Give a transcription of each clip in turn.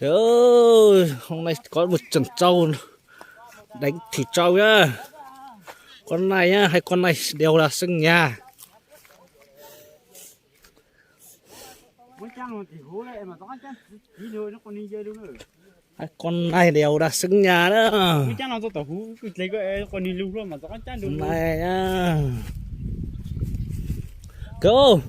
Ơ, hôm nay có một trận trâu đánh thịt trâu nhá. Con này nhá, hay con này đều là xưng nhà. Hai con này đều là xưng nhà đó. Này nhá. Kêu.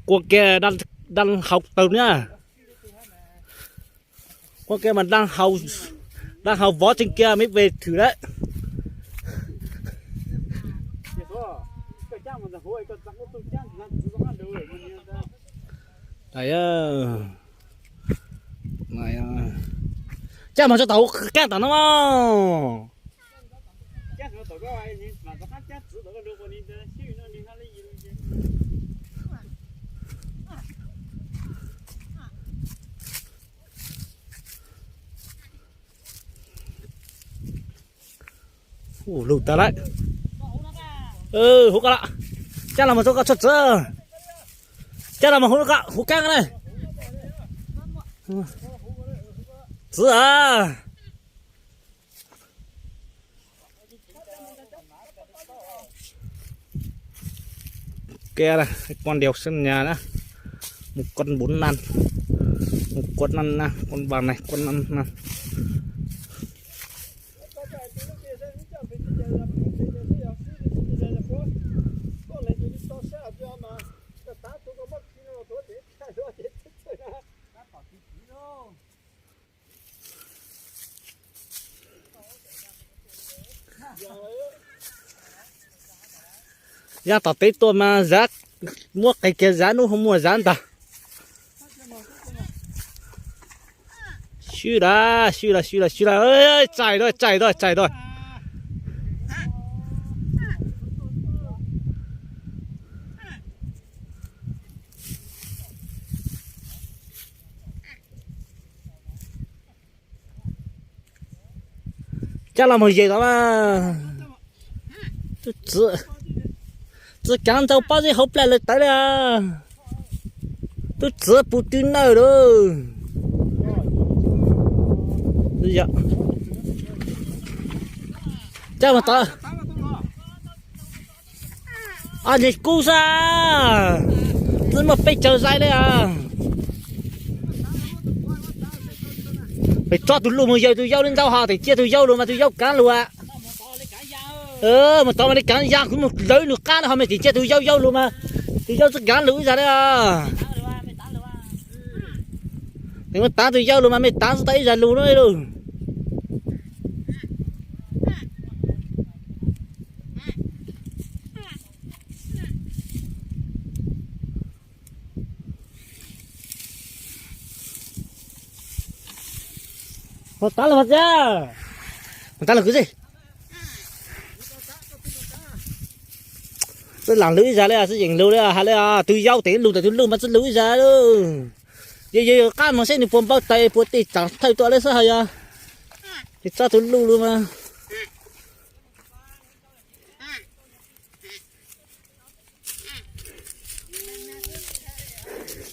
Con kia đang, đang học tập nhá. Con kia mà đang hầu, đang hầu võ trên kia mới về thử đấy. Đấy, này, chắc mà cho tao cắt tao nó mà. Hu lug tag lawm. Hu koj lawm. Cab los mus rau koj txhob txwv. Cab los mus hu koj, hu kab na. Txwv a. Kia, con đèo Sơn Nhà đó. Một con bốn năm. Một con năm năm, con vàng này, con năm năm. Yav tom teb tuaj mas zab, muab qe kiag zab hnub ho muaj zab ntag. Swb da, swb da, swb da, swb da, tsaim da, tsaim da, tsaim da. Cab los mus yem tod mas. Tub txwv, txwv kaav ntsaug pob zeb hauv plag lawm tawv li. Tub txwv puv tw nawj lawm. Cab mus tod. Os, nws kub xwb. Twb muaj peb caug zais li os. Pem tso tus lus mus yaws tus yau li ntau ho, tim cia tus yau lus mas tus yau kaav lus. Mus tod mas li kaav ya, kuv mus lawv nws qab li ho, mas tim cia tus yau yau lus mas tus yau tsis kaav lus ib zag li os. Nws mus tav tus yau lus mas mej tav tsis tau ib zag lus na lus. Mus tav los mas txiv, mus tav los kwv tij. Txawj lam lus ib zag li, txawj yeem lus li hais li. Tus yau tev lus ntawm tus lus mas txawj lus ib zag li. Yog yog qab mus seb nws puas npau taws puas tej tsaam thawj tuaj li xwb hos yog. Ces tso tus lus lus mas.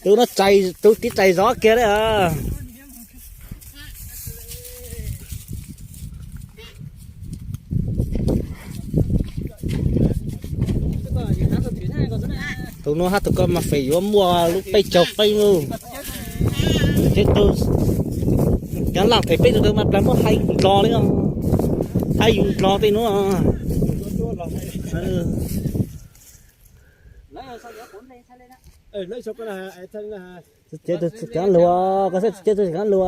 Tus no txais, tus tiv txais zov kiag li os. Tus no hab tus ko mas feem yuav muaj lub peb caug feeb lauj. Cov laaj phem peb tug mas plag muab hais nrov li, hais yus nrov tej nuav. Tsis cev tug tsis kaav lug, koj saib tsis cev tug tsis kaav lug.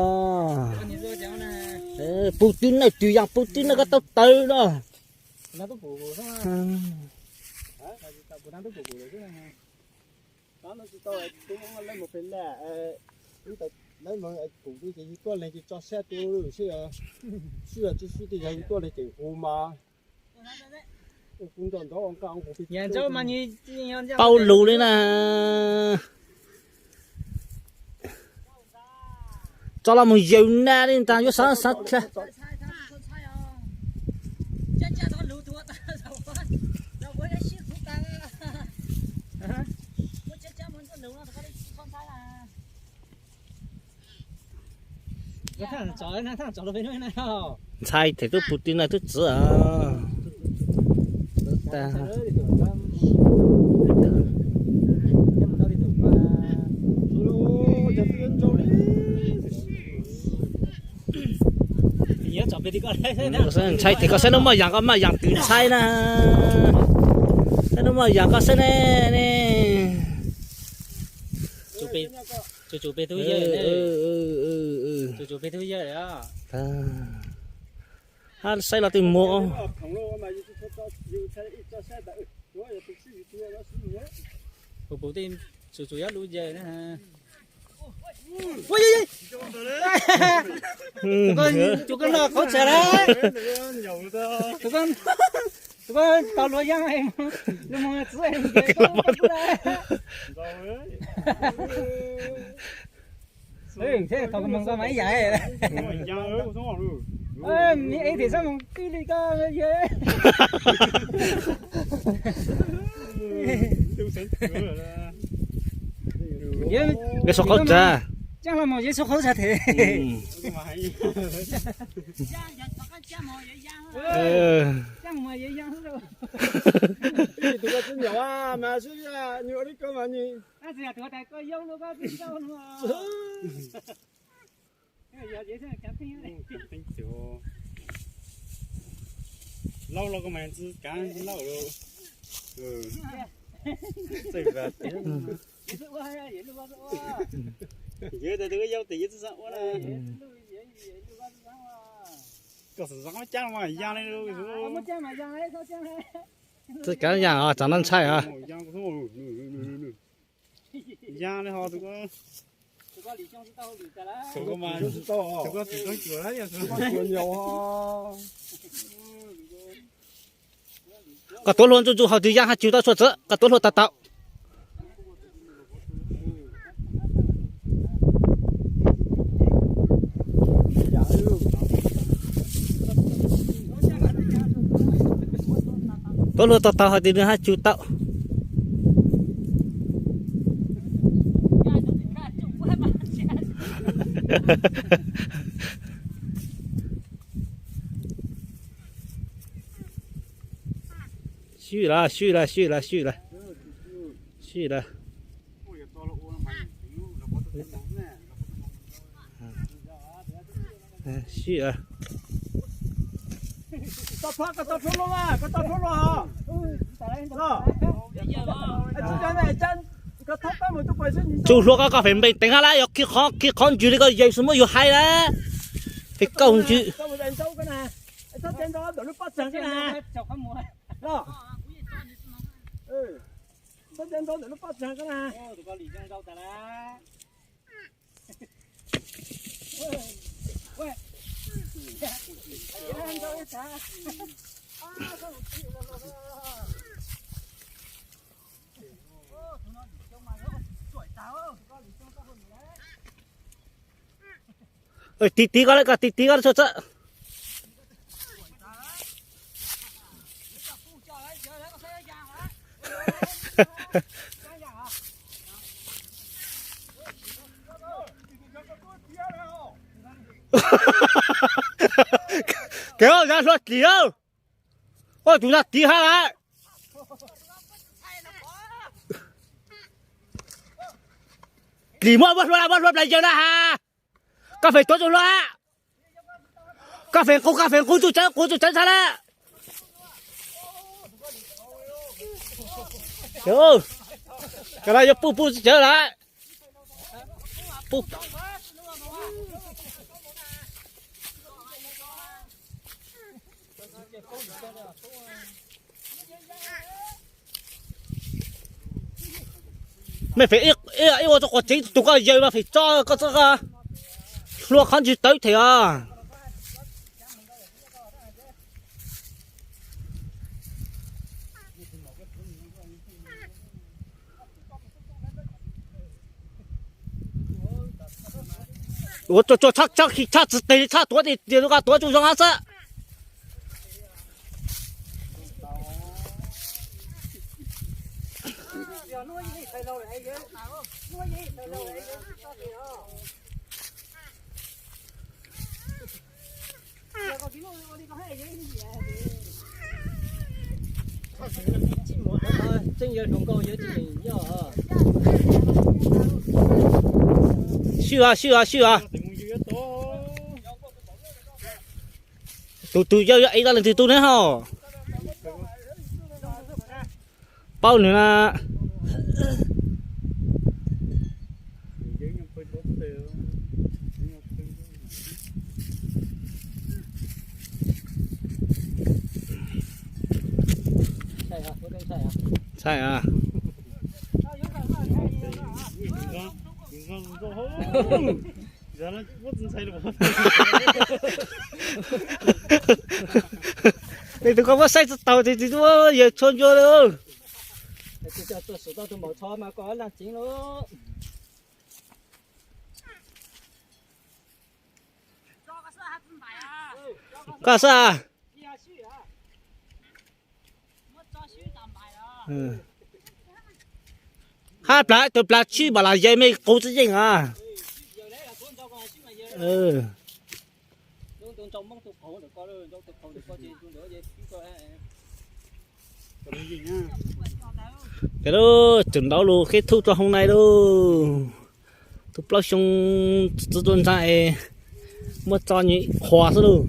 Pug twb nawj twg yaam, pug twb nawj koj tau tawv no. Paub lug li na. Tso los mus yawg na li ntag yuav sab sab dlha. Ntxhais them tub pus ti na tub txwv. Ntshai tias koj saib no maj yam, koj maj yam twm ntshai na. Saib no maj yam koj saib ne, ne. Hab saib los twb muaj. Tus koj noj qhauv tsawv lawm. Tus koj tau luag yeeb, luag moog txwv. Thaum kws moog koj mas ib yam. Ib tim xab moog pib li koj yog. Yog sov qhauv tsawv. Caaj los mas yog sov qhauv tsawv them. Tus koj tsi nyam mas sib nyuj li koj mas nyuj. Laub los koj mas tsi kaav laub. Yog tas tus koj yau tes yog tsi xaav ua na. Koj xaav zoo caab mas yaa li. Tsi kaav yaa os, tsaam no ntshai os. Yaa li ho tus koj. Koj tuav hlua ntsuj ntsuj hauv twg yaaj hab cug tau tshuaj txwv, koj tuav hlua tau tau. Tuav hlua tau tau hais tias nws hab cug tau. Swb lawm, swb lawm, swb lawm, swb lawm. Swb lawm. Swb lawm. Tsuj hlua koj, koj feem npe teev hab lawm, yog khi qhov, khi qhov ntsws li koj yawg xwb muab yus hais lawm. Feem kaum ntsws. Tiv tiv koj, koj tiv tiv koj tshuaj txwv. Kev ua hlua dlim, ua tus no tiv hab lawm. Dlim muab, muab hlua, muab hlua plas yawg na has. Koj feem tuav tsuj hlua. Koj feem qus, koj feem qus tsuj cawv, qus tsuj cawv ntxhab lawm. Koj yuav puj puj tsuj cawv lawm. Mej feem ib ua tso quas tsev tus koj yawg mas feem tso koj txoj hlua qhov ntsws tawv them os. Ua tsuag tsuag tshaj tshaj tshaj tsis tes tshaj tuav tias tuav tsuag zoo hab xwb. Swj os, swj os, swj os. Tus twg yog, yog ev tau leej twg tug ne ho? Paub nws na. Ntshai a. Leej twg koj muab saib tsis taus ces tus twg yawg txhua ncua li. Tus coj tuaj sum tau tus maum tsho mas koj leej tsev lauj. Koj xwb. Hab plav tus plav tshwj mam lam yai me qub txwj yeej a. Ces lub tsev ntaub lus khib thub rau hoob nai lauj. Tus plaub xyoo txwv tua ntsa es muab tso nyi qhua xwb lauj.